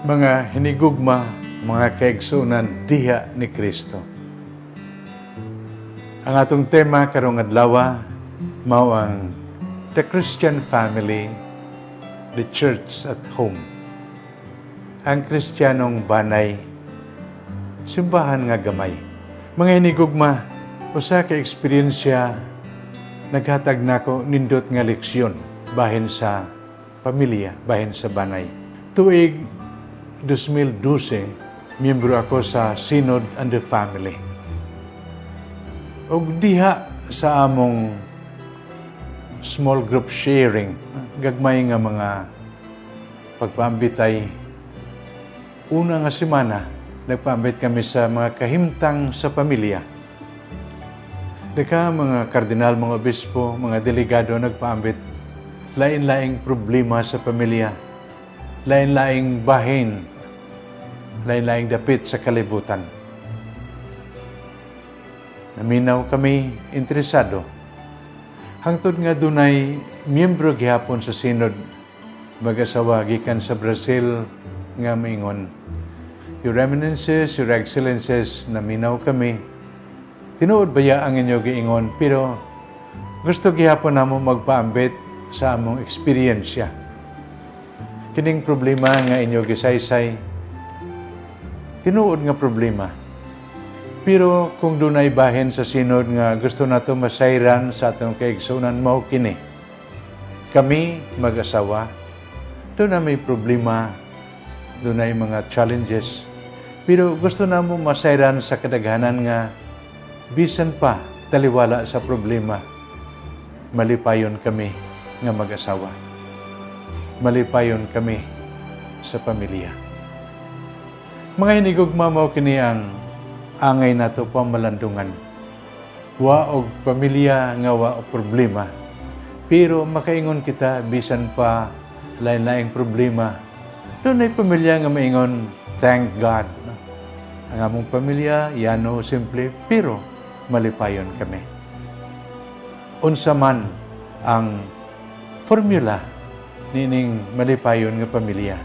Mga hinigugma, mga kaigsunan diha ni Kristo. Ang atong tema karong adlaw mao ang The Christian Family, the Church at Home. Ang Kristiyanong banay, simbahan nga gamay. Mga hinigugma, usa ka eksperyensya naghatag nako nindot nga leksyon bahin sa pamilya, bahin sa banay. Tuig 2012, miyembro ako sa Synod and the Family. Og diha sa among small group sharing, gagmay nga mga pagpaambitay, una nga semana, nagpaambit kami sa mga kahimtang sa pamilya. Deka mga kardinal, mga obispo, mga delegado nagpaambit lain-laing problema sa pamilya, lain-laing bahin, lain-laing dapit sa kalibutan. Naminaw kami interesado. Hangtod nga dunay miyembro gihapon sa synod, mag-asawa gikan sa Brazil nga miingon, "Your Eminences, Your Excellences, naminaw kami. Tinuod baya ang inyo giingon, pero gusto gihapon namo magpaambit sa among eksperyensya. Kining problema nga inyo gisaysay, tinuod nga problema. Pero kung dunay bahin sa synod nga gusto nato masayran sa atong kaigsuonan, mao kini. Kami mag-asawa, duna may problema, dunay mga challenges. Pero gusto namo masayran sa kadaghanan nga bisan pa taliwala sa problema, malipayon kami nga mag-asawa. Malipayon kami sa pamilya." Mga hinigugma, mao kini ang angay nato pamalandungan. Wa og pamilya nga wa og problema. Pero makaingon kita bisan pa lain-laing problema, dunay pamilya nga maingon, "Thank God. No? Ang among pamilya, yano, simple, pero malipayon kami." Unsa man ang formula nining malipayon nga pamilya?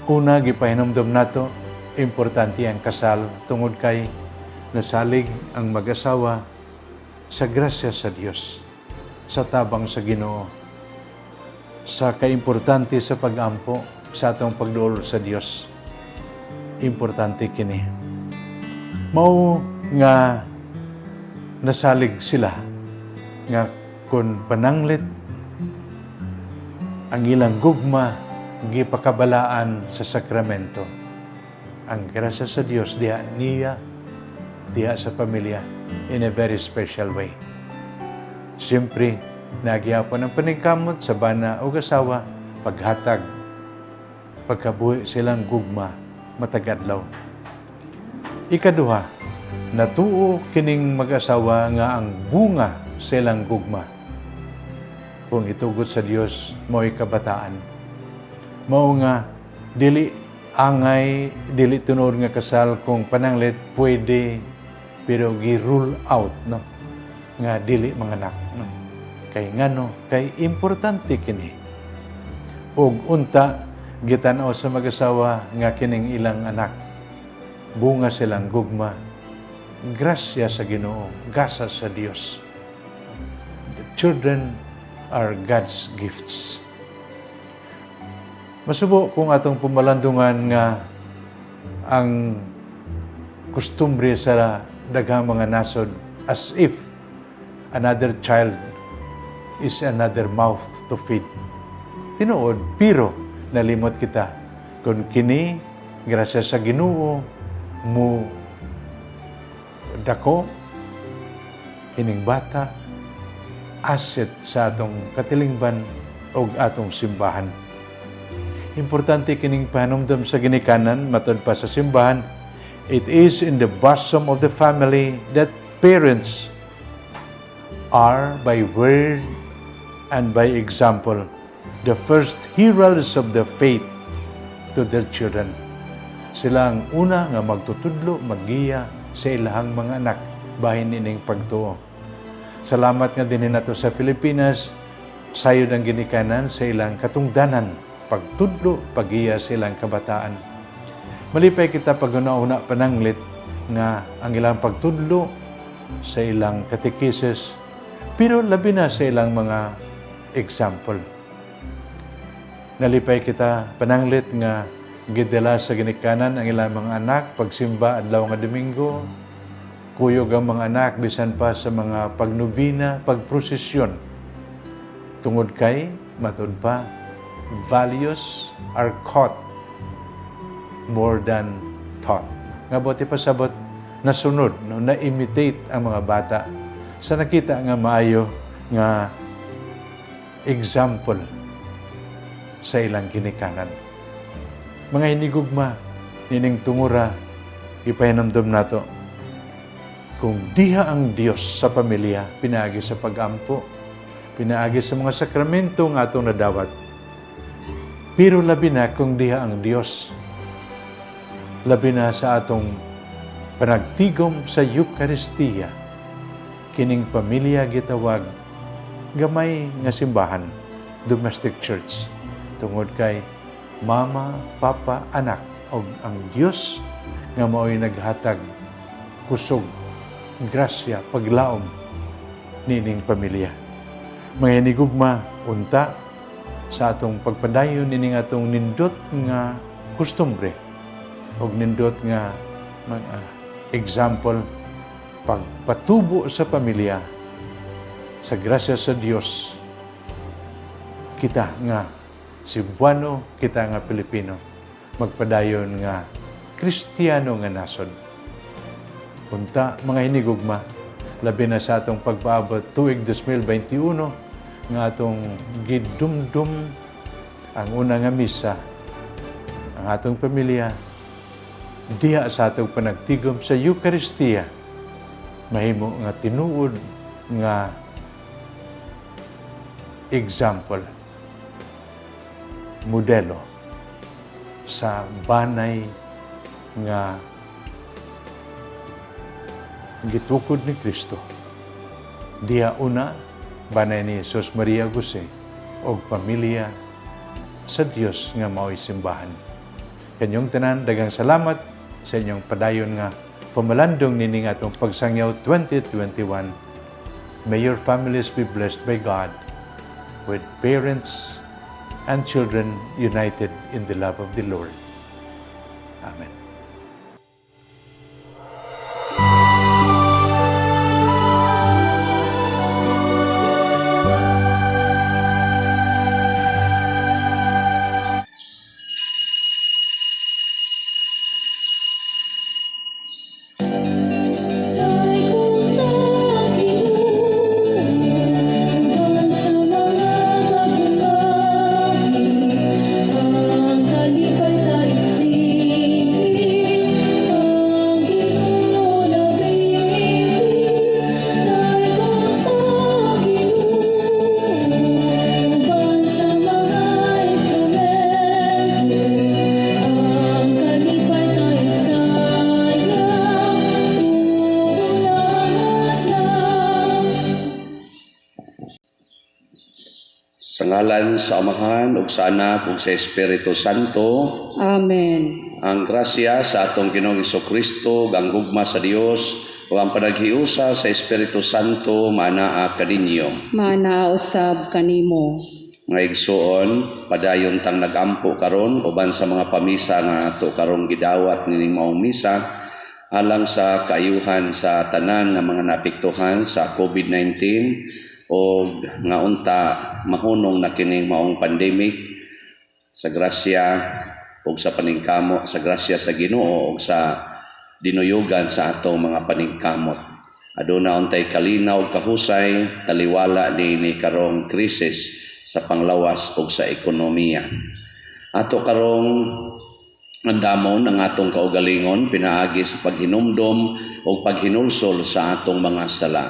Una, gipahinumdom nato, importante ang kasal tungod kay nasalig ang mag-asawa sa grasya sa Dios, sa tabang sa Ginoo, sa kaimportante sa pag-ampo sa atong pagduol sa Dios. Importante kini. Mao nga nasalig sila nga kung pananglit ang ilang gugma gipakabalaan sa sakramento. Ang grasya sa Dios diha niya, diha sa pamilya in a very special way. Siyempre, nagyapon ang paningkamot sa bana o asawa, paghatag, pagkabuhi silang gugma matag adlaw. Ikaduha, natuo kining mag-asawa nga ang bunga silang gugma kung itugot sa Dios, mao'y kabataan. Mao nga dili angay, dili tinuod nga kasal kung pananglit pwede, pero gi-rule out, no, nga dili manganak, no? Kay ngano? Kay importante kini. Ug unta gitan-aw sa mag-asawa nga kining ilang anak bunga silang gugma, grasya sa Ginoo, gasa sa Dios. The children are God's gifts. Masubo kung atong pumalandungan nga ang kustumbre sa daghang mga nasod, as if another child is another mouth to feed. Tinuod, pero nalimot kita kung kini grasya sa Ginoo, mo dako ining bata, asset sa atong katilingban o atong simbahan. Importante kining pahanumdom sa ginikanan, matud pa sa simbahan, it is in the bosom of the family that parents are by word and by example the first heralds of the faith to their children. Sila ang una nga magtutudlo, maggiya sa ilahang mga anak bahin ining pagtuo. Salamat nga dinhi nato sa Pilipinas, sayod ang ginikanan sa ilang katungdanan, pagtudlo, paggiya sa ilang kabataan. Malipay kita pag una pananglit nga ang ilang pagtudlo sa ilang katekisis, pero labi na sa ilang mga example. Nalipay kita pananglit nga gidala sa ginikanan ang ilang mga anak pagsimba adlaw nga Domingo, kuyog ang mga anak bisan pa sa mga pagnobina, pagprosesyon. Tungod kay, matud pa, values are caught more than taught. Nga buot ipasabot, nasunod, no, na-imitate ang mga bata sa nakita nga maayo nga example sa ilang ginikanan. Mga hinigugma, nining tungura, ipahinamdom nato, kung diha ang Dios sa pamilya, pinaagi sa pag-ampo, pinaagi sa mga sakramento nga atong nadawat. Pero labi na kung diha ang Dios, labi na sa atong panagtigom sa Eucharistia, kining pamilya gitawag gamay nga simbahan, domestic church, tungod kay mama, papa, anak, og ang Dios nga mao'y naghatag kusog, grasya, paglaom nining pamilya. Mga hinigugma, unta sa atong pagpadayon nining atong nindot nga kustumbre og nindot nga mga example pagpatubo sa pamilya sa grasya sa Dios, kita nga Cebuano, kita nga Pilipino, magpadayon nga Kristiyano nga nasod. Unta, mga hinigugma, labi na sa atong pagpaabot tuig 2021 nga atong gidumdum ang una nga misa, ang atong pamilya, diha sa atong panagtigom sa Eucharistia, mahimo nga tinuod nga example, modelo sa banay nga gitukod ni Kristo. Diha una, banay ni Jesus, Maria, Jose og pamilya sa Dios nga mao'y simbahan. Kanyong tanan, daghang salamat sa inyong padayon nga pamalandong nining atong pagsangyaw 2021. May your families be blessed by God, with parents and children united in the love of the Lord. Amen. Sa ngalan sa Amahan ug sa Anak ug sa Espiritu Santo. Amen. Ang grasya sa atong Ginoong Kristo, ang gugma sa Dios ug ang panaghiusa sa Espiritu Santo maanaa kaninyo. Maanaa usab kanimo. Mga igsuon, padayon tang nagampo karon uban sa mga pamisa nga ato karong gidawat nining maong misa alang sa kaayuhan sa tanan nga mga naapektuhan sa COVID-19 o nga unta mahunong na kining maong pandemic sa grasya ug sa paningkamot, sa grasya sa Ginoo ug sa dinuyugan sa atong mga paningkamot. Aduna untay kalinaw ug kahusay taliwala niini karong krisis sa panglawas ug sa ekonomiya. Ato karong andamon ang atong kaugalingon pinaagi sa paghinumdom o paghinulsol sa atong mga sala.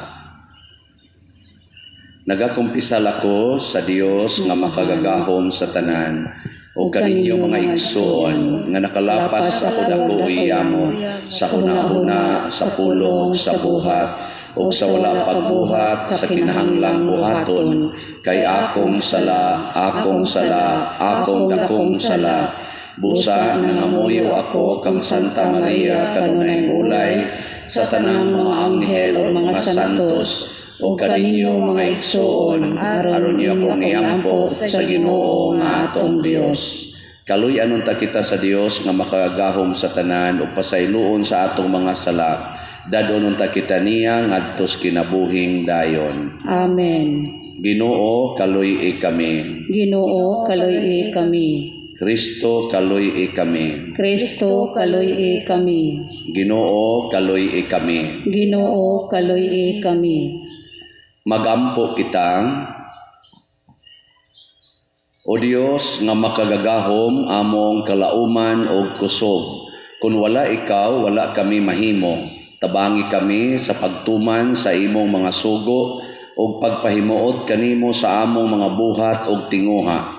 Nagakumpisal ako sa Dios nga makagagahom sa tanan o kaninyo, mga igsoon, nga nakalapas ako dako yamo sa hunahuna, sa pulong, sa buhat o sa wala pagbuhat sa kinahanglang buhaton, kay akong sala, akong sala, akong dakong sala. Busa nangamuyo ako kang Santa Maria, kanunayng ulay, sa tanang mga anghel o mga santos, o kaninyo, mga igsoon, aron niyo akong iampo sa Ginoo nga atong Dios. Kaluy-an unta kita sa Dios nga makagagahom sa tanan ug pasayloon sa atong mga sala. Dad-on unta kita niya ngadto sa kinabuhing dayon. Amen. Ginoo, kaluy-i kami. Ginoo, kaluy-i kami. Kristo, kaluy-i kami. Kristo, kaluy-i kami. Ginoo, kaluy-i kami. Ginoo, kaluy-i kami. Magampo kita. O Dios nga makagagahom, among kalauman og kusog. Kung wala ikaw, wala kami mahimo. Tabangi kami sa pagtuman sa imong mga sugo ug pagpahimuot kanimo sa among mga buhat ug tinguha.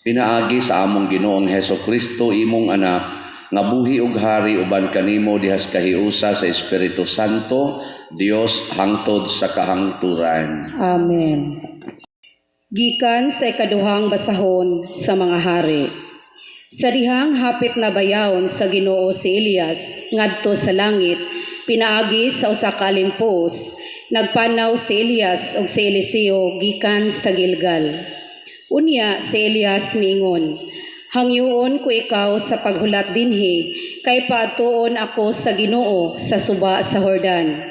Pinaagi sa among Ginoong Heso Kristo, imong anak, nga buhi ug hari uban kanimo dihas kahiusa sa Espiritu Santo, Dios hangtod sa kahangturan. Amen. Gikan sa ikaduhang basahon sa Mga Hari. Sa dihang hapit na bayawon sa Ginoo si Elias ngadto sa langit pinaagi sa usa ka alimpos, nagpanaw si Elias ug si Eliseo gikan sa Gilgal. Unya si Elias miingon, "Hangyoon ko ikaw sa paghulat dinhi, kay paadtuon ako sa Ginoo sa suba sa Jordan."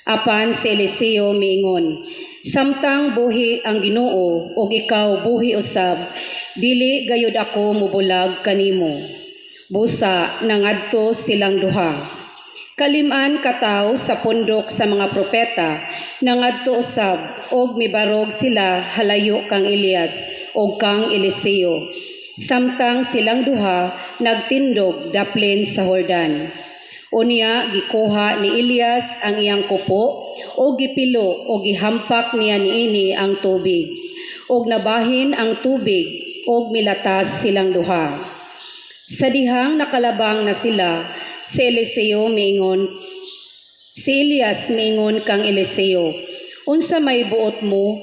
Apan si Eliseo miingon, "Samtang buhi ang Ginoo ug ikaw buhi usab, dili gayud ako mobulag kanimo." Busa nangadto silang duha. Kalim-an ka tawo sa pundok sa mga propeta nangadto usab og mibarog sila halayo kang Elias ug kang Eliseo, samtang silang duha nagtindog daplin sa Jordan. Unya gikuha ni Elias ang iyang kupo o gipilo o gihampak niya niini ang tubig. Og nabahin ang tubig og milatas silang duha. Sa dihang nakalabang na sila, si Eliseo miingon, si Elias miingon kang Eliseo, "Unsa may buot mo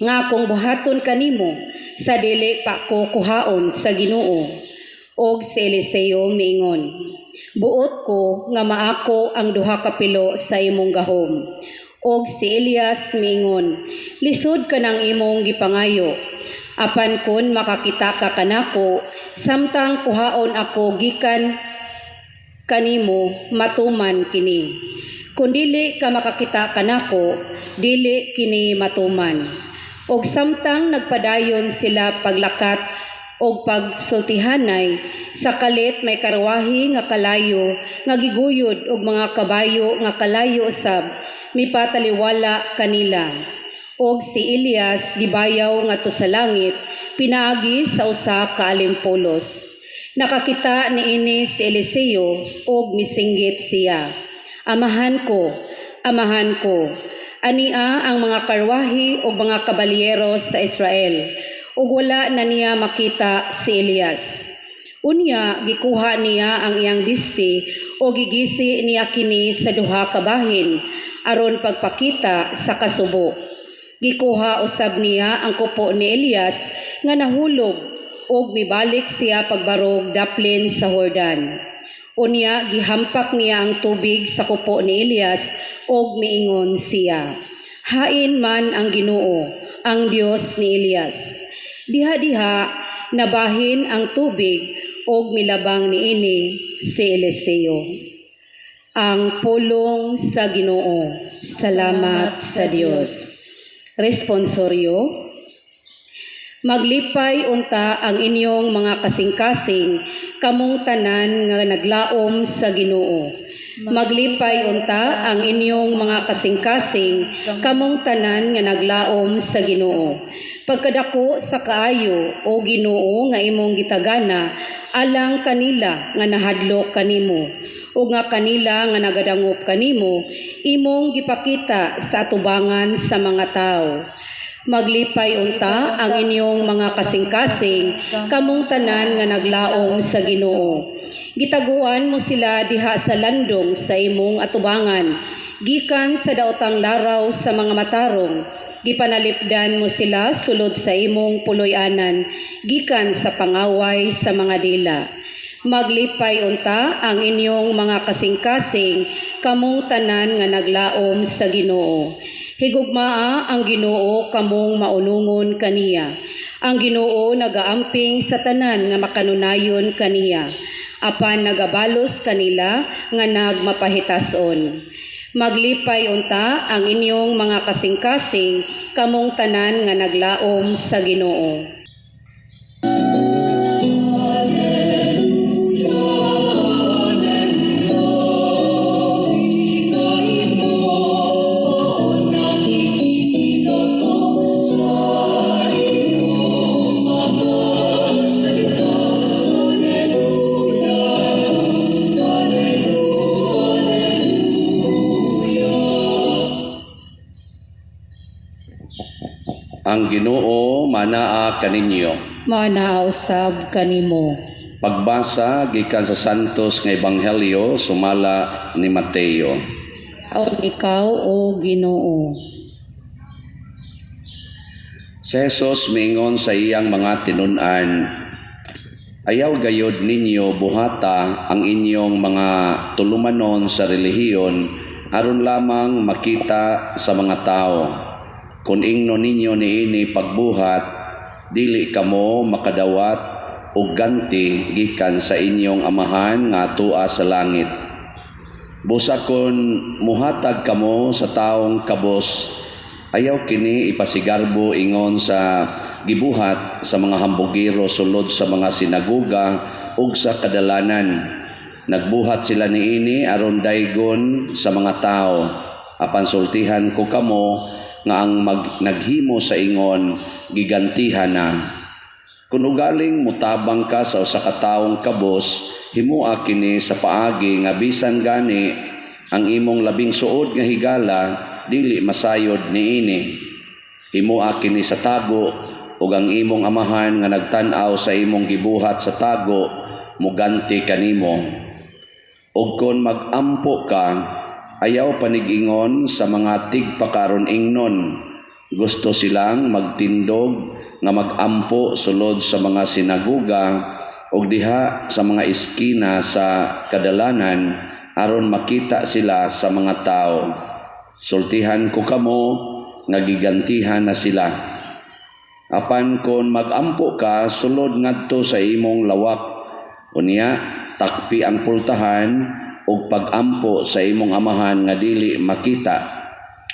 nga akong buhaton kanimo sa dili pa ko kuhaon sa Ginoo?" Og si Eliseo miingon, "Buot ko nga maako ang duha ka pilo sa imong gahom." Og si Elias miingon, "Lisod ka ng imong gipangayo. Apan kon makakita ka kanako samtang kuhaon ako gikan kanimo, matuman kini. Kung dili ka makakita kanako, dili kini matuman." Og samtang nagpadayon sila paglakat og pagsultihanay, sa kalit may karwahe nga kalayo nga giguyod og mga kabayo nga kalayo usab mipataliwala kanila. Og si Elias gibayaw ngadto sa langit pinaagi sa usa ka alimpulos. Nakakita niini si Eliseo og misinggit siya, "Amahan ko, amahan ko! Ania ang mga karwahe ug mga kabalyero sa Israel!" Ug wala na niya makita si Elias. Unya gikuha niya ang iyang bisti o gigisi niya kini sa duha ka bahin aron pagpakita sa kasubo. Gikuha usab niya ang kupo ni Elias nga nahulog ug mibalik siya pagbarog daplin sa Jordan. Unya gihampak niya ang tubig sa kupo ni Elias ug miingon siya, "Hain man ang Ginoo, ang Dios ni Elias." Diha-diha nabahin ang tubig ug milabang niini si Eliseo. Ang pulong sa Ginoo. Salamat sa Dios. Responsoryo. Maglipay unta ang inyong mga kasing-kasing, kamong tanan nga naglaom sa Ginoo. Maglipay unta ang inyong mga kasing-kasing, kamong tanan nga naglaom sa Ginoo. Pagkadako sa kaayo, o Ginoo, nga imong gitagana alang kanila nga nahadlok kanimo o nga kanila nga nagadangop kanimo, imong gipakita sa atubangan sa mga tao. Maglipay unta ang inyong mga kasing-kasing, kamong tanan nga naglaom sa Ginoo. Gitaguan mo sila diha sa landong sa imong atubangan, gikan sa daotang laraw sa mga matarong. Gipanalipdan mo sila sulod sa imong puloy-anan, gikan sa pangaway sa mga dila. Maglipay unta ang inyong mga kasing-kasing, kamong tanan nga naglaom sa Ginoo. Higugmaa ang Ginoo, kamong maunungon kaniya. Ang Ginoo nagaamping sa tanan nga makanunayon kaniya, apan nagabalos kanila nga nagmapahitason. Maglipay unta ang inyong mga kasing-kasing, kamong tanan nga naglaom sa Ginoo. Ang Ginoo manaa kaninyo. Manaa usab kanimo. Pagbasa gikan sa Santos nga Ebanghelyo sumala ni Mateo. O ikaw, o Ginoo. Si Jesus miingon sa iyang mga tinun-an, "Ayaw gayod ninyo buhata ang inyong mga tulumanon sa relihiyon aron lamang makita sa mga tao. Kung ingno ninyo niini pagbuhat, dili kamo makadawat og ganti gikan sa inyong Amahan nga atua sa langit. Busa kon muhatag kamo sa taong kabos, ayaw kini ipasigarbo ingon sa gibuhat sa mga hambugiro sulod sa mga sinagoga ug sa kadalanan. Nagbuhat sila niini aron daygon sa mga tao. Apan sultihan ko kamo nga ang naghimo sa ingon gigantihan na. Kung ugaling mutabang ka sa usa ka taong kabos, himoa kini sa paagi nga bisan gani ang imong labing suod nga higala dili masayod niini. Himoa kini sa tago, ug ang imong Amahan nga nagtan-aw sa imong gibuhat sa tago muganti kanimo. Ug kon mag-ampo ka, ayaw panigingon sa mga tigpakaron ingnon. Gusto silang magtindog nga mag-ampo sulod sa mga sinagoga ug diha sa mga eskina sa kadalanan aron makita sila sa mga tao. Sultihan ko kamo nga gigantihan na sila. Apan kon mag-ampo ka, sulod ngadto sa imong lawak. Unya, takpi ang pultahan ug pag-ampo sa imong Amahan nga dili makita.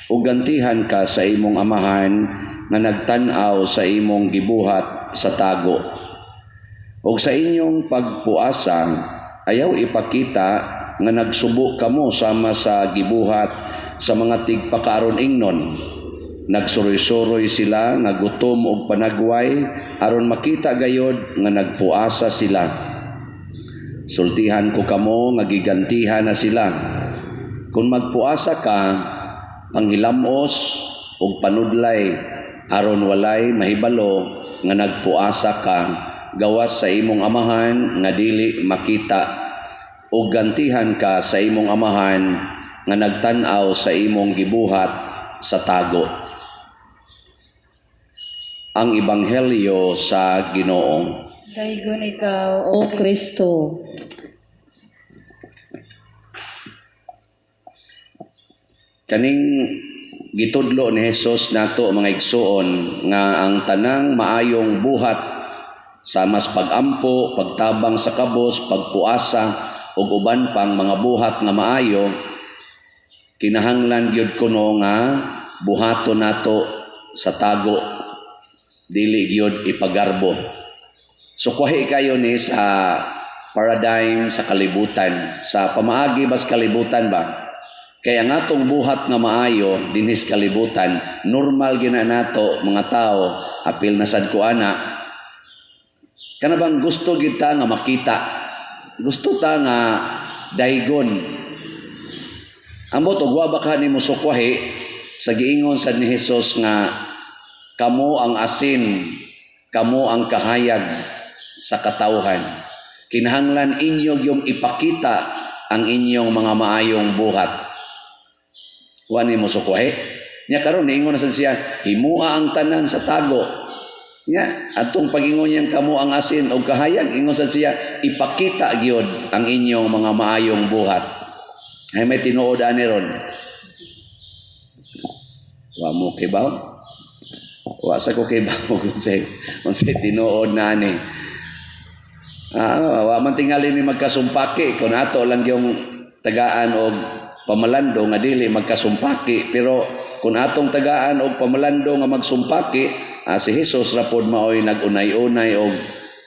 Ug gantihan ka sa imong Amahan nga nagtan-aw sa imong gibuhat sa tago. Ug sa inyong pagpuasa, ayaw ipakita nga nagsubo kamo sama sa gibuhat sa mga tigpakaron ingnon. Nagsuroy-suroy sila nga gutom og panagway aron makita gayod nga nagpuasa sila. Sultihan ko kamo nga gigantihan na sila. Kung magpuasa ka, panghilamos og panudlay aron walay mahibalo nga nagpuasa ka gawas sa imong Amahan nga dili makita, ug gantihan ka sa imong Amahan nga nagtan-aw sa imong gibuhat sa tago." Ang Ebanghelyo sa Ginoo. Daygon ikaw, O Kristo. Kaning gitudlo ni Jesus nato, mga igsuon, nga ang tanang maayong buhat sa mas pag-ampo, pagtabang sa kabos, pagpuasa ug uban pang mga buhat nga maayo, kinahanglan gyud kuno nga buhaton nato sa tago, dili gyud ipagarbo. So kuhi kayo ni sa paradigm sa kalibutan, sa pamaagi bas kalibutan ba? Kaya ang atong buhat nga maayo dinhis kalibutan, normal gina nato mga tao, apil na sad ko ana. Kana bang gusto kita nga makita? Gusto ta nga daygon. Ambot og wa ba ka nimo sukwahi sa giingon sad ni Jesus nga kamo ang asin, kamo ang kahayag sa katawhan. Kinahanglan inyo yung ipakita ang inyong mga maayong buhat. Wa nimo sukwahi. Nya karon niingon na sad siya, himua ang tanan sa tago. Nya atong pagingon niyang kamo ang asin og kahayag, ingon sad siya, ipakita gyud ang inyong mga maayong buhat. Ay, may tinuod ani ron. Wa mo kibaw? Wa sa ko kibaw kung say tinuod na ani. Ah, wa man tingali ni magkasumpaki kung ato lang yung tagaan og pamalando nga dili magkasumpaki, pero kung atong tagaan og pamalando nga magsumpaki, si Jesus ra pod maoy nag-unay-unay og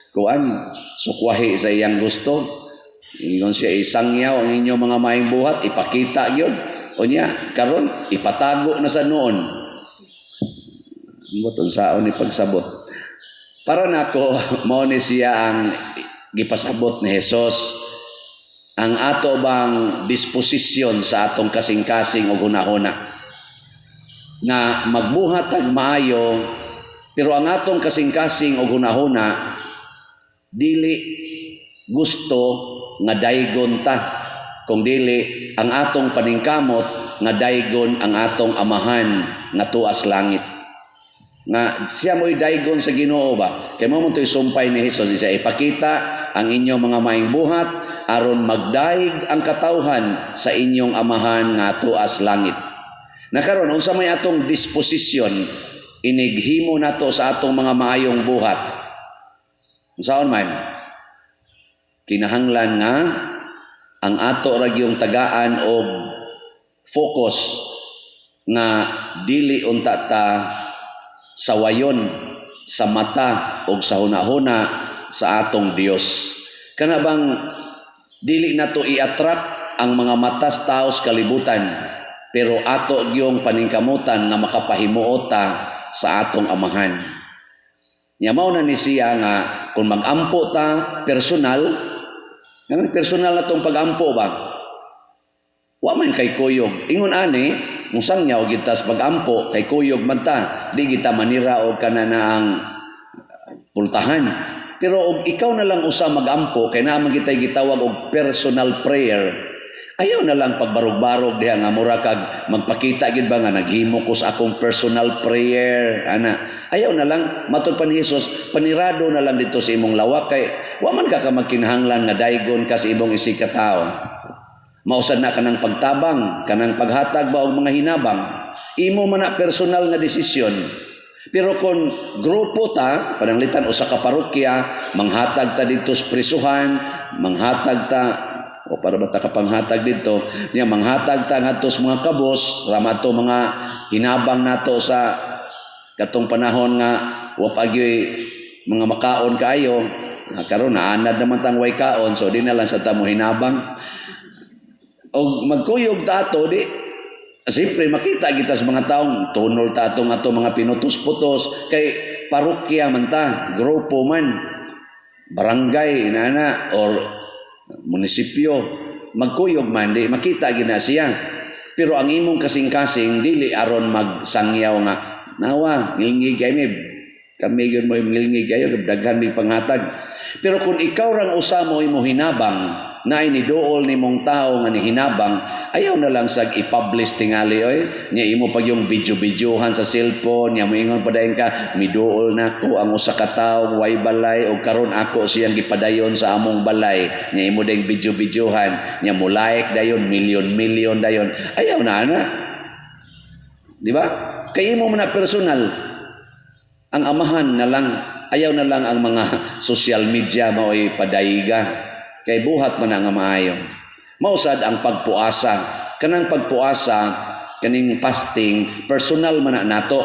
kuan, sukwahi sa iyang gusto. Ingon siya, isangyaw ang inyong mga maayong buhat, ipakita gyud. Unya karon ipatago na sa noon. Ambot unsaon ni pagsabot. Para nako, mao ni siya ang gipasabot ni Jesus, ang ato bang disposisyon sa atong kasing-kasing o hunahuna nga magbuhat ag maayo, pero ang atong kasing-kasing o hunahuna dili gusto nga daygon ta, kung dili ang atong paningkamot nga daygon ang atong Amahan nga tuas langit, nga siya mo'y daygon sa Ginoo ba. Kay mao man to'y sumpay ni Jesus siya, ipakita ang inyong mga maayong buhat aron magdayeg ang katawhan sa inyong Amahan nga tuas langit. Na karon, unsa may atong disposisyon inighimo nato sa atong mga maayong buhat? Unsaon man? Kinahanglan nga ang ato ra gyung tagaan og focus nga dili unta ta sawayon sa mata og sa hunahuna sa atong Dios. Kana bang dili nato i-attract ang mga mata sa tao sa kalibutan, pero ato gyung paningkamutan nga makapahimuot ta sa atong Amahan. Nya mao na ni siya nga kung mag-ampo ta personal, nga personal na tong pag-ampo ba? Wa man kay kuyog. Ingon ani, musangyaw gyud ta sa pag-ampo kay kuyog man ta, di kita manira og kana na ang pultahan. Pero og ikaw na lang usa mag-ampo, kay naa man kitay gitawag og personal prayer. Ayaw na lang pagbarog-barog diha nga mura kag magpakita gid ba nga naghimo ko sa akong personal prayer ana. Ayaw na lang, matud pa ni Jesus, panirado na lang dito sa imong lawak kay wa man ka ka magkinahanglan nga daygon ka sa imong isig ka tawo. Mausad na kanang pagtabang, kanang paghatag ba og mga hinabang. Imo man na personal nga desisyon. Pero kung grupo ta, pananglitan usa ka parokya, manghatag ta dito sa prisuhan, manghatag ta o para ba ta kapanghatag dito, niya manghatag ta ngadto sa mga kabos, rama to mga hinabang nato sa katong panahon nga wa pa gyoy mga makaon kaayo. Ah, karon naanad naman tang way kaon, so di na lang sa tamo hinabang. Og magkuyog ta ato, di siyempre makita kita sa mga taong tunol ta atong ato mga pinutos-putos kay parokya man ta, grupo man, barangay inana or munisipyo, magkuyog man, di makita gina siya. Pero ang imong kasing-kasing dili aron magsangyaw nga nawa ngilngig kay mi, kami gyud mo ngilngig kayo, daghan mig panghatag. Pero kung ikaw rang usa mo imo hinabang na ni duol nimong tao nga nihinabang, ayaw na lang sag i-publish tingali oy. Nya imo pag yung video-videohan sa cellphone, nya moingon pa dayon ka, miduol nako ang usa ka tawo way balay og karon ako siyang gipadayon sa among balay. Nya imo ding video-videohan, nya mo like dayon, milyon-milyon dayon. Ayaw na ana, di ba? Kay imo man na personal. Ang Amahan na lang. Ayaw na lang ang mga social media mao'y padayga kay buhat man ang maayo. Mausad ang pagpuasa. Kanang pagpuasa, kaning fasting, personal man na nato.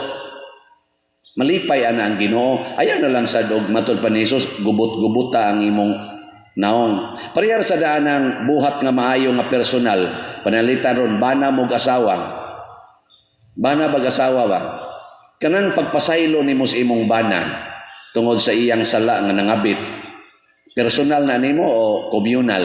Malipay ana ang Ginoo. Ayaw na lang sad og matud pa ni Jesus, gubot-gubuta ang imong naong. Parehar sa daan ang buhat nga maayo nga personal. Panalitan ron bana mog asawa. Bana bag asawa ba? Kanang pagpasaylo nimo sa imong bana tungod sa iyang sala nga nangabit. Personal na nimo o communal?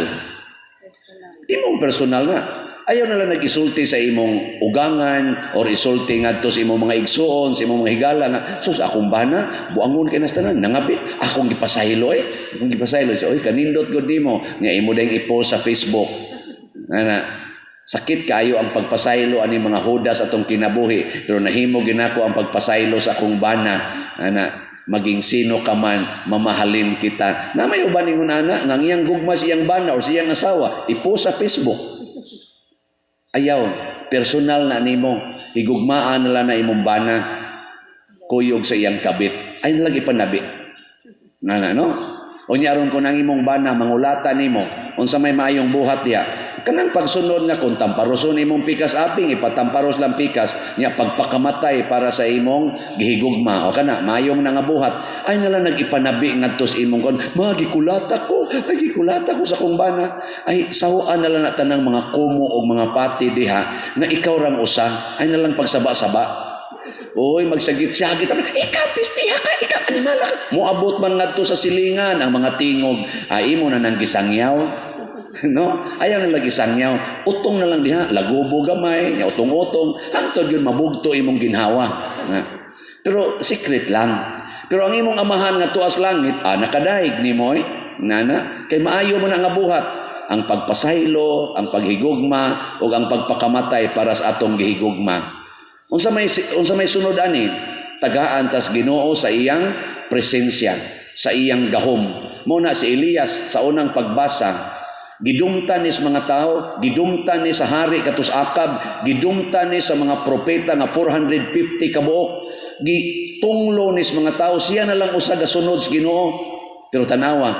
Imong personal na. Ayaw na lang nag-isulti sa imong ugangan or isulti ngadto sa imong mga igsuon, sa imong mga higala nga, "Sus, akong bana, buangon kay nas tanan, nangabit, akong gipasaylo eh." Akong gipasaylo. So, "Oy, kanindot gud nimo." Nga imo dayong i-post sa Facebook. Ana, sakit kayo ang pagpasaylo ani mga hudas atong kinabuhi, pero nahimo ginako ang pagpasaylo sa akong bana. Ana, maging sino ka man, mamahalin kita. Na may uban ingon ana nga ang iyang gugma sa iyang bana or sa iyang asawa, i-post sa Facebook. Ayaw, personal na nimo. Higugmaan na lang na imong bana kuyog sa iyang kabit. Ay na lang ipanabi. Nga na, no? Unya aron kung ang imong bana mangulata nimo, unsa may maayong buhat diha, kanang pagsunod nga kung tamparoson imong pikas aping, ipatamparos lang pikas nya, pagpakamatay para sa imong gihigugma o kana maayong nangabuhat. Ay na lang nag-ipanabi ngadto sa imong kon, "Mga gikulata ko, ay gikulata ko sa kong bana." Ay sawaan na lang na tanang mga kumo o mga pati diha nga ikaw rang usa. Ay na lang pagsaba-saba. Uy, magsagit-sagit. "Ikaw, pistiha ka, ikaw, animal ka." Moabot man ngadto sa silingan ang mga tingog. Ay, imo na nang gisangyaw. No? Ayaw na lang gisangyaw. Utong na lang diha. Lagubo gamay, nya utong-utong. Hangtod yun mabugto imong ginhawa. Na. Pero secret lang. Pero ang imong amahan nga tuas langit, nakadaig nimo eh. Nana, kay maayo mo na nga buhat ang pagpasaylo, ang paghigugma ug ang pagpakamatay para sa atong gihigugma. Unsa may sunod ani? Tagaan tas Ginoo sa iyang presensya, sa iyang gahom. Mo na si Elias sa unang pagbasa, gidumtan ni sa mga tao, gidumtan ni sa hari katus Akab, gidumtan ni sa mga propeta nga 450 ka buok. Gitunglo ni sa mga tao, siya na lang usa gasunod sa Ginoo. Pero tanawa,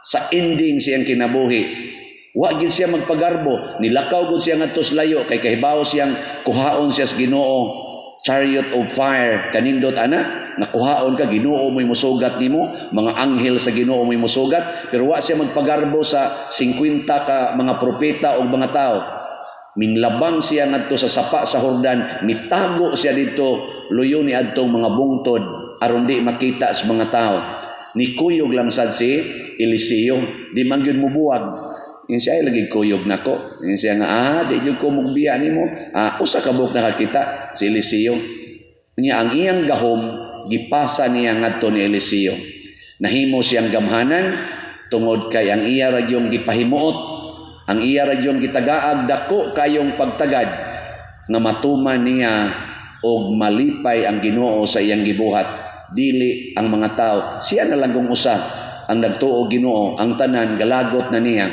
sa ending siyang kinabuhi, wa gid siya magpagarbo, nilakaw gud siya ngadto sa layo kay kahibaw siyang kuhaon siya sa Ginoo. Chariot of fire, kanindot ana, nakuhaon ka, Ginoo mo'y musugat nimo, mga anghel sa Ginoo mo'y musugat, pero wa siya magpagarbo sa 50 ka mga propeta o mga tao. Minglabang siya ngadto sa sapa sa Jordan, mitago siya dito, luyo ni adtong mga bungtod aron di makita sa mga tao. Nikuyog lang sad si Eliseo, di man gyud mubuwag. Yung siya ay lagi kuyog nako. Yung siya nga, di jud ko mugbiya nimo. Usa ka buok nakakita si Eliseo. Niya ang iyang gahom gipasa niya ngadto ni Eliseo. Nahimo siyang gamhanan tungod kay ang iya ra yung gipahimuot, ang iya ra yung gitagaag dako kayong pagtagad nga matuman niya og malipay ang Ginoo sa iyang gibuhat, dili ang mga tao. Siya na lang kung usa ang nagtuo Ginoo, ang tanan galagot na niya.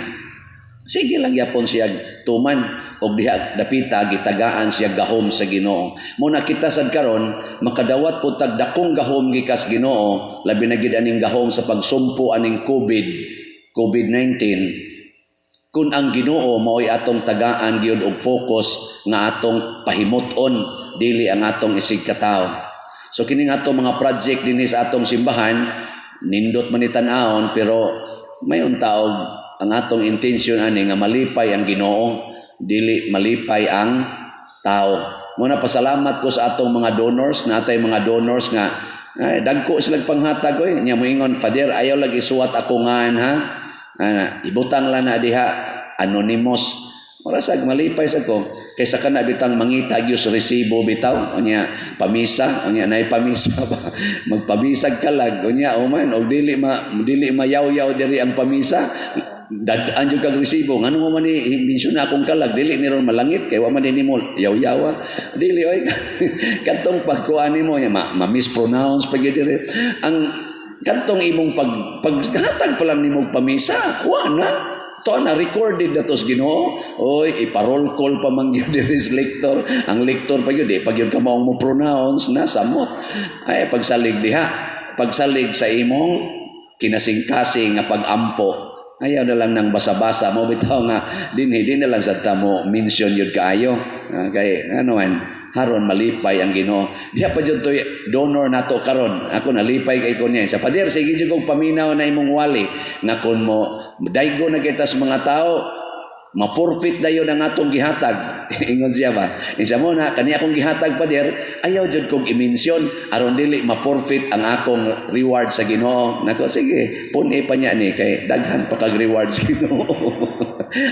Sige lang yapon siya tuman og diha dapita gitagaan siya gahom sa Ginoo. Mo na kita sad karon makadawat pud tag dakong gahom gikas Ginoo, labi na gid aning gahom sa pagsumpo aning COVID-19, kun ang Ginoo mao'y atong tagaan gyud og focus nga atong pahimut-on, dili ang atong isig katawo. So kining atong mga project dinhi sa atong simbahan, nindot man ni tan-awon, pero mayon taog ang atong intention ani nga malipay ang Ginoo, dili malipay ang tao. Muna pasalamat ko sa atong mga donors, natay mga donors nga ay, dagko sila panghatag oy. Nya moingon, "Father, ayaw lagi isuwat ako ngan ha. Ana, ibutang lang na diha anonymous." Mura sag malipay sa ko kaysa kana bitang mangita gyud sa resibo bitaw. Unya pamisa, unya nay pamisa ba, magpamisag kalag unya human og dili mayaw-yaw diri ang pamisa, dad-an jud kag resibo, "Ngano man ni mention na akong kalag?" Dili ni ron malangit kay wa man nimo yaw-yawa. Dili oy, kadtong pagkuan nimo nya ma-mispronounce pa gyud diri ang kadtong imong paghatag pa lang nimo pamisa, wa na to na recorded na to sa Ginoo. Oy, ipa-roll call pa man gyud diri sa lector. Ang lector pa gyud, di pa gyud ka maong mo pronounce na samot. Ay pagsalig diha, pagsalig sa imong kinasing-kasing nga pag-ampo, ayaw na lang nang basa-basa mo bitaw nga dinhi di na lang sa mo mention yun kaayo. Kay ano man, haron malipay ang Ginoo. Diha pa jud toy donor nato karon. Ako nalipay kay ko niya. Sa pader, sige jud kog paminaw na imong wali nga kun mo daygo na kita sa mga tao. Ma-forfeit dayon ang atong gihatag. Ingon siya ba? Insa mo na kani akong gihatag, Pader, ayaw jud kog i-mention aron dili ma-forfeit ang akong reward sa Ginoo. Nako, sige, pun-i pa niya ni kay daghan pa kag reward sa Ginoo.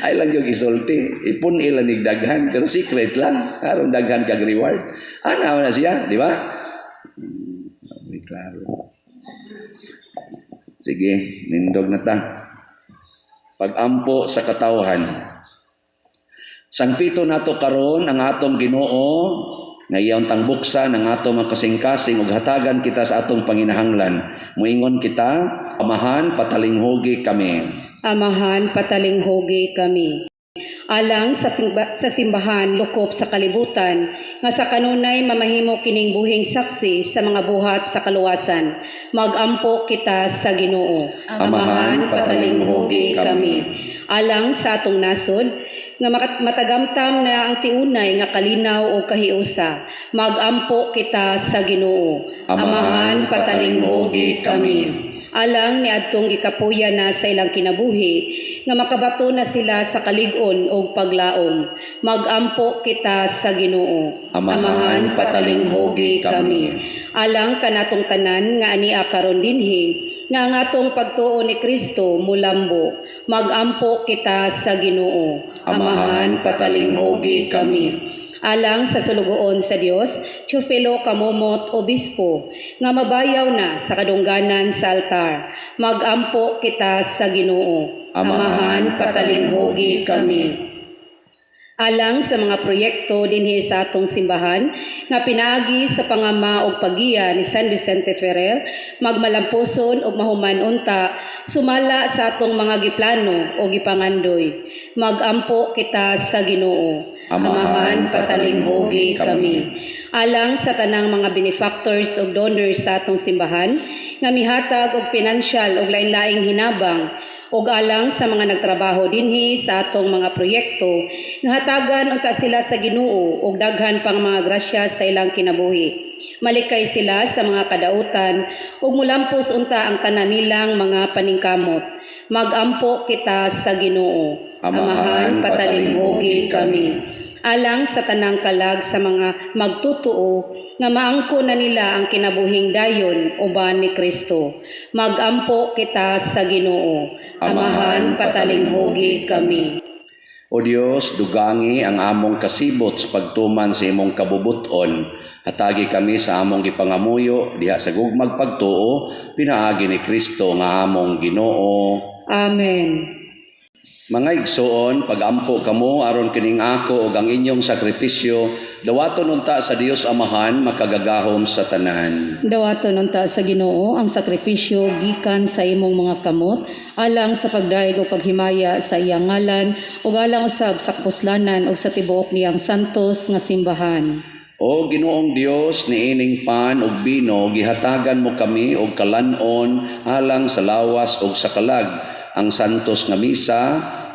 Ay lang yung isulti, ipun-i lang nig daghan pero secret lang aron daghan kag reward. Ana na siya, di ba? Klaro. Sige, nindog na ta. Pag-ampo sa katawhan. Sangpito nato karon ang atong Ginoo nga iyang tangbuksan ang atong mga kasing-kasing ug hatagan kita sa atong panginahanglan. Muingon kita, Amahan, patalinghugi kami. Amahan, patalinghugi kami. Alang sa simbahan lukop sa kalibutan, nga sa kanunay mamahimo kining buhing saksi sa mga buhat sa kaluwasan. Magampo kita sa Ginoo. Amahan, patalinghugi kami. Alang sa atong nasod, nga matagamtam na ang tiunay nga kalinaw o kahiusa. Magampo kita sa Ginoo. Amahan, patalinghugi kami. Alang ni adtong gikapuya na sa ilang kinabuhi, nga makabato na sila sa kalig-on og paglaom. Magampo kita sa Ginoo. Amahan, patalinghugi kami. Alang kanatong tanan nga ania karon dinhi, nga ang atong pagtuo ni Kristo mulambo. Magampo kita sa Ginoo. Amahan, patalinghugi kami. Alang sa sulugoon sa Dios, Teofilo Camomot Obispo, nga mabayaw na sa kadungganan sa altar. Magampo kita sa Ginoo. Amahan, patalinghugi kami. Alang sa mga proyekto dinhi sa atong simbahan nga pinaagi sa pangama og paggiya ni San Vicente Ferrer, magmalampuson og mahuman unta sumala sa atong mga giplano o gipangandoy. Magampo kita sa Ginoo. Amahan, patalinghugi kami. Alang sa tanang mga benefactors ug donors sa atong simbahan nga mihatag og financial ug lain-laing hinabang, ug alang sa mga nagtrabaho dinhi sa atong mga proyekto, nga hatagan unta sila sa Ginoo og daghan pang mga grasya sa ilang kinabuhi. Malikay sila sa mga kadautan ug mulampos unta ang tanan nilang mga paningkamot. Magampo kita sa Ginoo. Amahan, patalinghugi kami. Alang sa tanang kalag sa mga magtutuo nga maangko na nila ang kinabuhing dayon uban ni Kristo. Magampo kita sa Ginoo. Amahan, patalinghugi kami. O Dios, dugangi ang among kasibot sa pagtuman sa imong kabubuton. Hatagi kami sa among gipangamuyo diha sa gugmag pagtuo pinaagi ni Kristo nga among Ginoo. Amen. Mga igsoon, pagampo kamo aron kining ako ug ang inyong sakripisyo dawaton unta sa Dios Amahan makagagahom sa tanan. Dawaton unta sa Ginoo ang sakripisyo gikan sa imong mga kamot alang sa pagdayeg ug paghimaya sa iyang ngalan ug alang usab sa kapuslanan ug sa tibuok niyang santos nga simbahan. O Ginoong Dios, niining pan ug bino gihatagan mo kami og kalan-on alang sa lawas ug sa kalag. Ang santos nga misa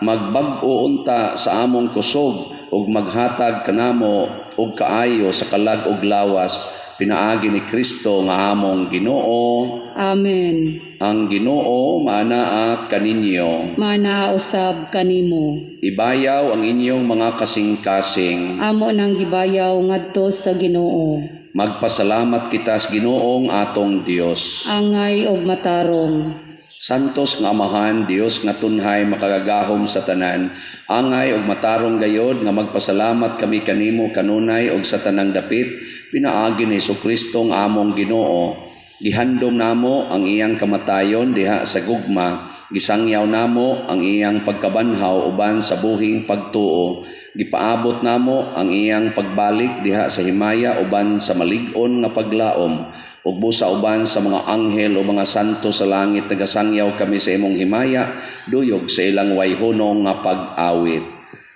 magbag-o unta sa among kusog ug maghatag kanamo og kaayo sa kalag ug lawas pinaagi ni Kristo nga among Ginoo. Amen. Ang Ginoo maanaa kaninyo. Maanaa usab kanimo. Ibayaw ang inyong mga kasing-kasing. Amo nang gibayaw ngadto sa Ginoo. Magpasalamat kita sa Ginoong atong Dios. Angay og matarong. Santos nga Amahan, Dios nga tunhay makagagahom sa tanan, angay og matarong gayod nga magpasalamat kami kanimo kanunay og sa tanang dapit pinaagi ni Hesukristo nga among Ginoo. Gihandom namo ang iyang kamatayon diha sa gugma, gisangyaw namo ang iyang pagkabanhaw uban sa buhing pagtuo, gipaabot namo ang iyang pagbalik diha sa himaya uban sa malig-on nga paglaom. Ug busa uban sa mga anghel o mga santo sa langit nagasangyaw kami sa imong himaya, duyog sa ilang wayhunong nga pag-awit.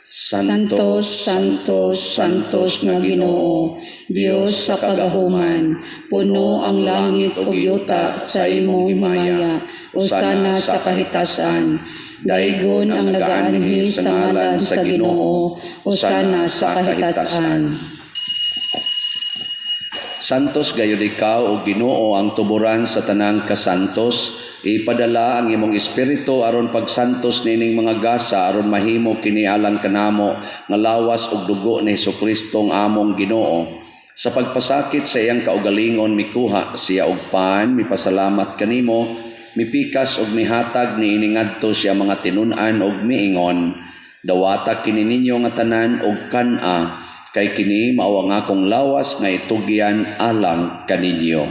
Santos, Santos, Santos nga Ginoo, Dios sa kagahuman, puno ang langit ug yuta sa imong himaya, usana sa kahitasan. Daigon ang nagaanhi sa ngalan sa Ginoo, usana sa kahitasan. Santos gayud ikaw o Ginoo ang tuburan sa tanang kasantos. Ipadala ang imong espiritu aron pagsantos niining mga gasa aron mahimo kini alang kanamo nga lawas ug dugo ni Hesukristo ang among Ginoo. Sa pagpasakit sa iyang kaugalingon mikuha siya og pan, mipasalamat kanimo, mipikas ug mihatag niini ngadto siya mga tinun-an ug miingon, dawata kini ninyo nga tanan og kan-a, kay kini mao ang akong lawas nga itugyan alang kaninyo.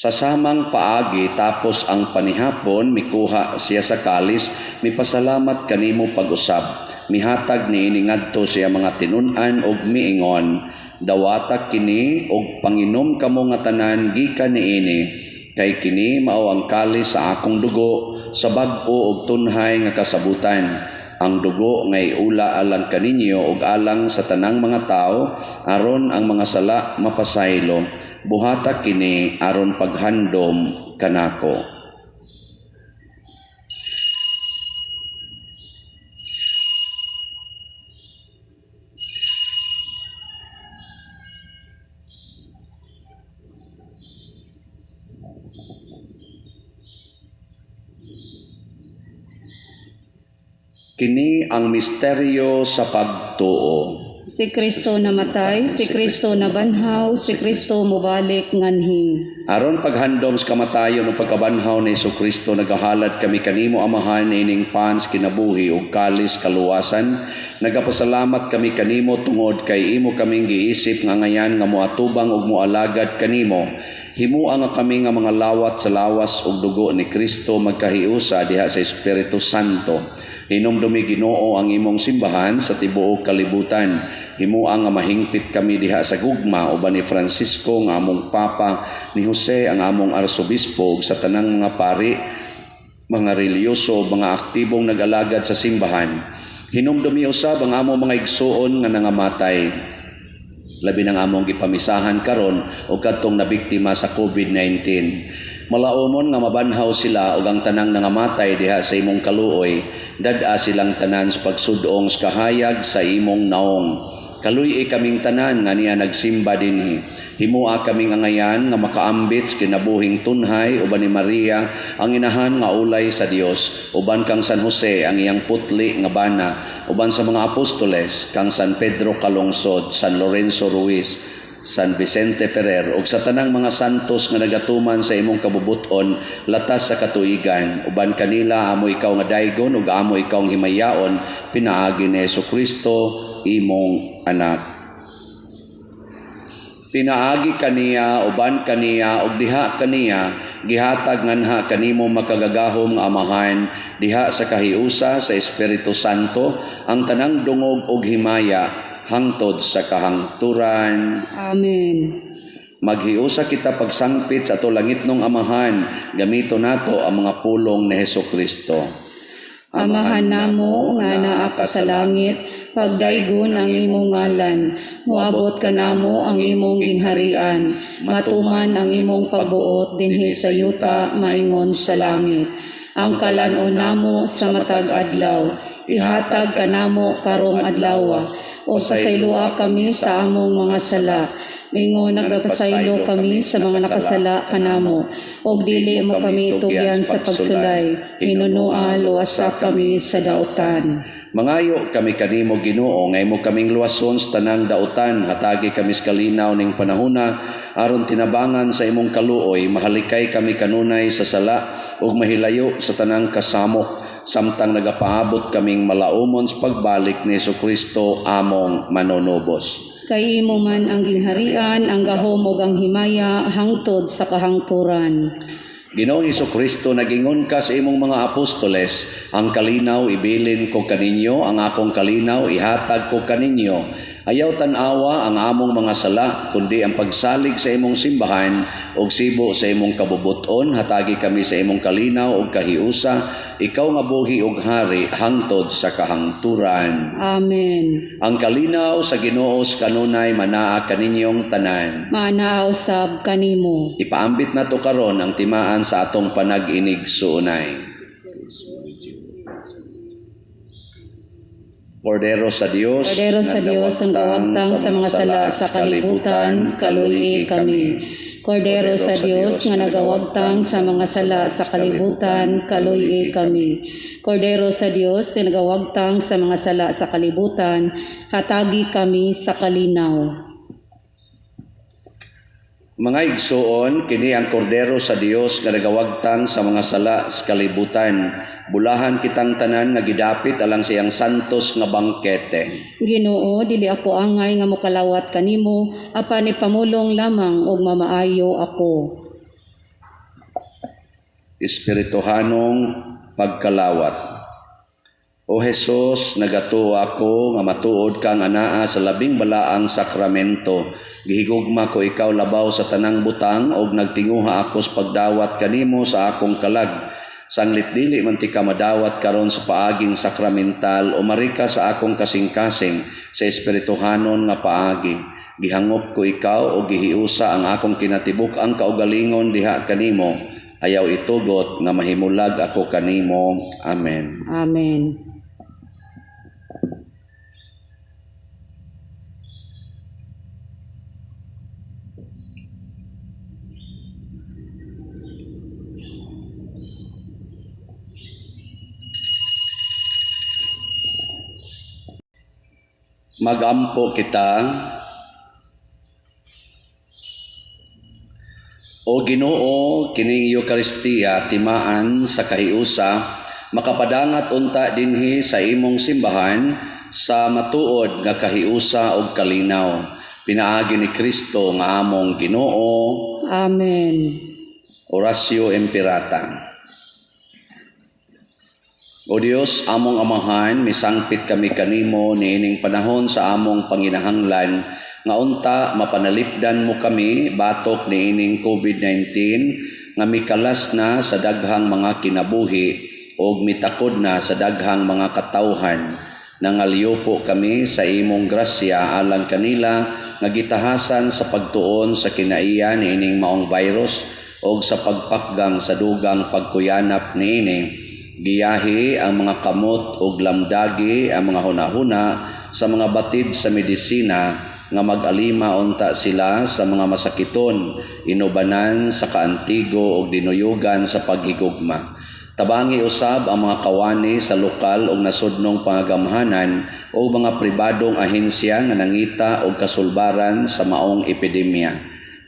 Sa samang paagi tapos ang panihapon, mikuha siya sa kalis, mipasalamat kanimo pag-usab. Mihatag niini ngadto siya mga tinun-an ug miingon, dawata kini ug panginom kamo nga tanan gikan niini, kay kini mao ang kalis sa akong dugo sa bag-o ug tunhay nga kasabutan. Ang dugo nga iula alang kaninyo ug alang sa tanang mga tawo aron ang mga sala mapasaylo. Buhata kini aron paghandom kanako. Kini ang misteryo sa pagtuo. Si Kristo namatay, si Kristo nabanhaw, si Kristo mobalik nganhi. Aron paghandom sa kamatayon ug pagkabanhaw ni Hesukristo, nagahalad kami kanimo Amahan ining pans kinabuhi ug kalis kaluwasan. Nagapasalamat kami kanimo tungod kay imo kaming giisip nga ngayan nga moatubang ug moalagad kanimo. Himua nga kami nga mga lawat sa lawas ug dugo ni Kristo magkahiusa diha sa Espiritu Santo. Hinumdumi Ginoo ang imong simbahan sa tibuok kalibutan. Himua nga mahingpit kami diha sa gugma uban ni Francisco nga among Papa, ni Jose ang among Arsobispo ug sa tanang mga pari, mga relihiyoso, mga aktibong nag-alagad sa simbahan. Hinumdumi usab ang among mga igsuon nga nangamatay. Labi nang among gipamisahan karon og kadtong nabiktima sa COVID-19. Malaumon nga mabanhaw sila ug ang tanang nangamatay diha sa imong kaluoy, dad-a silang tanan sa pagsudong sa kahayag sa imong naong. Kaluy-i kaming tanan nga niya nagsimba dinhi. Himua kaming angayan nga makaambit sa kinabuhing tunhay uban ni Maria ang inahan nga ulay sa Dios, uban kang San Jose ang iyang putli nga bana, uban sa mga apostoles kang San Pedro Calungsod, San Lorenzo Ruiz, San Vicente Ferrer ug sa tanang mga santos nga nagatuman sa imong kabubuton latas sa katuigan, uban kanila amo ikaw nga daygon ug amo ikaw ang himayaon pinaagi ni Hesukristo imong anak. Pinaagi kaniya, uban kaniya ug diha kaniya gihatag nganha kanimo makagagahom nga Amahan diha sa kahiusa sa Espiritu Santo ang tanang dungog ug himaya hangtod sa kahangturan. Amen. Maghiusa kita pagsangpit sa ato langitnong Amahan, gamito nato ang mga pulong ni Hesukristo. Amahan namo nga naa ka sa langit, pagdaygon ang imong ngalan, moabot kanamo ang imong gingharian, matuman ang imong pagbuot dinhi sa yuta maingon sa langit. Ang kalan-on namo sa matag adlaw, ihatag kanamo karong adlawa, o pasayloa kami sa among mga sala, mingon nagapasaylo kami sa mga nakasala kanamo, og dili mo kami tugyan sa pagsulay, hinunoa luwasa kami sa dautan. Mangayo kami kanimo Ginoo nga imo kaming luwason sa tanang dautan, hatagi kami sa kalinaw ning panahona aron tinabangan sa imong kaluoy, mahalikay kami kanunay sa sala ug mahilayo sa tanang kasamok, samtang nagapaabot kaming malaumon sa pagbalik ni Hesukristo among manunubos. Kay imo man ang gingharian, ang gahom ug ang himaya hangtod sa kahangturan. Ginoong Hesukristo, nagingon ka sa imong mga apostoles, ang kalinaw ibilin ko kaninyo, ang akong kalinaw ihatag ko kaninyo. Ayaw tan-awa ang among mga sala, kundi ang pagsalig sa imong simbahan, Ug sibo sa imong kabubuton, hatagi kami sa imong kalinaw ug kahiusa, ikaw nga buhi ug hari hangtod sa kahangturan. Amen. Ang kalinaw sa Ginoo sa kanunay manaa kaninyong tanan. Maanaa usab kanimo. Ipaambit nato karon ang timaan sa atong panag-inig-suunay. Kordero sa Dios, Kordero sa Dios ang gawagtang sa mga sala sa kalibutan, kaluy kami. Kordero sa Dios nga nagawagtang sa mga sala sa kalibutan, kaluy kami. Kordero sa Dios nga nagawagtang sa mga sala sa kalibutan, hatagi kami sa kalinaw. Mga igsuon, kini ang kordero sa Dios nga nagawagtang sa mga sala sa kalibutan. Bulahan kitang tanan nga gidapit alang sa iyang santos nga bangkete. Ginoo, dili ako angay nga mokalawat kanimo, apan ipamulong lamang og mamaayo ako. Espirituhanong pagkalawat. O Hesus, nagatuo ako nga matuod kang anaa sa labing balaang sakramento. Gihigugma ko ikaw labaw sa tanang butang og nagtinguha ako sa pagdawat kanimo sa akong kalag. Sanglit dili man ti ka madawat karon sa paaging sakramental o marika sa akong kasing-kasing sa espirituhanon nga paagi. Gihangop ko ikaw o gihiusa ang akong kinatibuk ang kaugalingon diha kanimo. Ayaw itugot nga mahimulag ako kanimo. Amen. Amen. Magampo kita. O Ginoo, kining Eukaristiya timaan sa kahiusa, makapadangat unta dinhi sa imong simbahan sa matuod nga kahiusa ug kalinaw. Pinaagi ni Kristo nga among Ginoo. Amen. Oratio Imperata. O Dios, among Amahan, misangpit kami kanimo niining panahon sa among panginahanglan nga unta mapanalipdan mo kami batok niining COVID-19 nga mikalas na sa daghang mga kinabuhi og mitakod na sa daghang mga katawhan. Nangalyopo kami sa imong grasya alang kanila nga gitahasan sa pagtuon sa kinaiya niining maong virus og sa pagpakgang sa dugang pagkuyanap niini. Giyahi ang mga kamot og lamdagi ang mga hunahuna sa mga batid sa medisina nga mag-alima unta sila sa mga masakiton, inubanan sa kaantigo og dinuyugan sa paghigugma. Tabangi usab ang mga kawani sa lokal og nasudnong pangagamhanan o mga pribadong ahensya nga nangita og kasulbaran sa maong epidemya.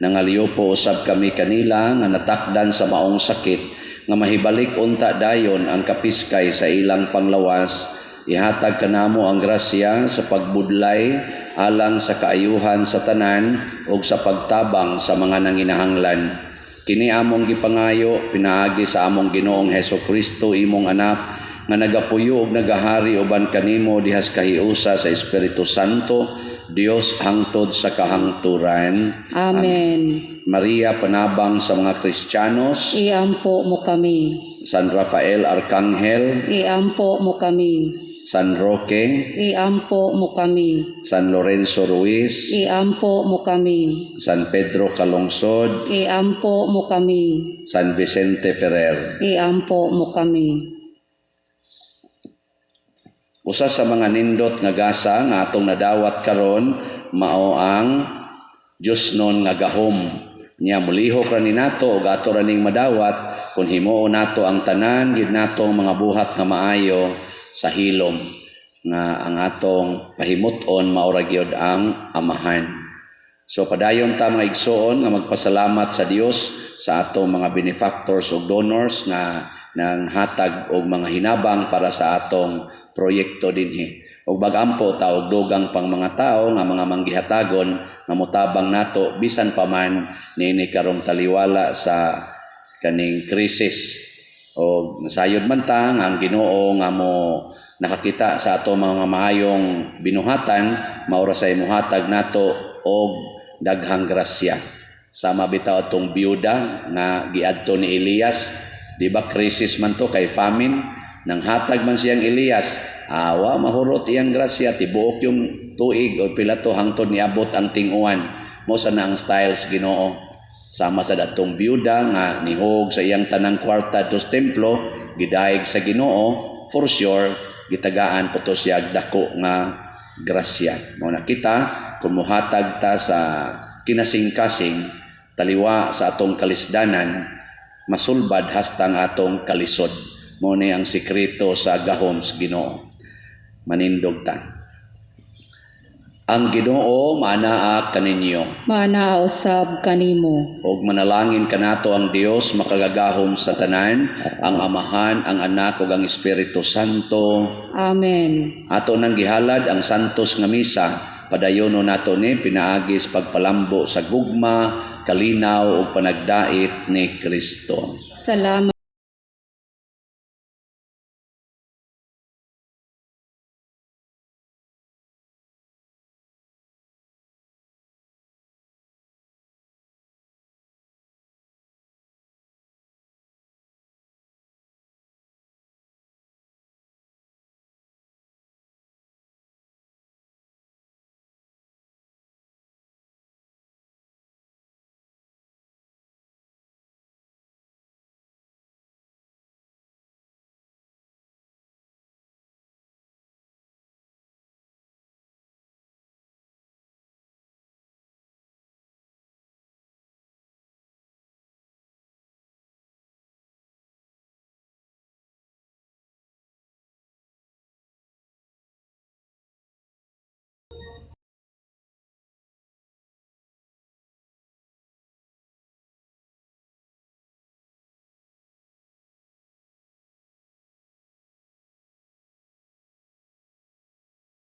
Nangalyopo usab kami kanila nga natakdan sa maong sakit nga mahibalik unta dayon ang kapiskay sa ilang panglawas. Ihatag kanamo ang grasya sa pagbudlay alang sa kaayuhan sa tanan ug sa pagtabang sa mga nanginahanglan. Kini among gipangayo pinaagi sa among Ginoong Hesus Kristo, imong anak, nga nagapuyo ug nagahari uban kanimo dihas kahiusa sa Espiritu Santo, Dios hangtod sa kahangturan. Amen. Maria, panabang sa mga Kristiyanos. Iampo mo kami. San Rafael Arcangel. Iampo mo kami. San Roque. Iampo mo kami. San Lorenzo Ruiz. Iampo mo kami. San Pedro Calungsod. Iampo mo kami. San Vicente Ferrer. Iampo mo kami. Usa sa mga nindot nga gasa nga atong nadawat karon mao ang Dios non nga gahom. Nya mulihok ra ni nato ug ato ra ning madawat kun himuon nato ang tanan gid natong mga buhat nga maayo sa hilom nga ang atong pahimut-on mao ra gyud ang Amahan. So padayon ta mga igsoon nga magpasalamat sa Dios sa atong mga benefactors ug donors nga nanghatag og mga hinabang para sa atong proyekto dinhi. Ug bagampo ta og dugang pang mga tawo nga mga manggihatagon nga motabang nato bisan pa man niini karong taliwala sa kaning krisis. Og nasayod man ta nga ang Ginoo nga mo nakakita sa ato mga maayong binuhatan, mao ra say mohatag nato og daghang grasya. Sama bitaw atong biyuda nga giadto ni Elias, di ba, crisis man to kay famine, nang hatag man siyang Elias, awa mahurot iyang grasya tibuok yung tuig o pila to hangtod niabot ang ting-uwan. Mao sa na ang styles Ginoo. Sama sa datong biyuda nga nihog sa iyang tanang kwarta to sa templo, gidayeg sa Ginoo, for sure gitagaan po to siya dako nga grasya. Mao na kita, kung muhatag ta sa kinasing-kasing taliwa sa atong kalisdanan, masulbad hasta ang atong kalisod. Mao ni ang sekreto sa gahom sa Ginoo. Manindog ta. Ang Ginoo maanaa kaninyo. Maanaa usab kanimo. Og manalangin kanato ang Dios makagagahom sa tanan, ang Amahan, ang Anak ug ang Espiritu Santo. Amen. Ato nang gihalad ang santos nga misa, padayono nato ni pinaagi sa pagpalambo sa gugma, kalinaw ug panagdait ni Kristo. Salamat.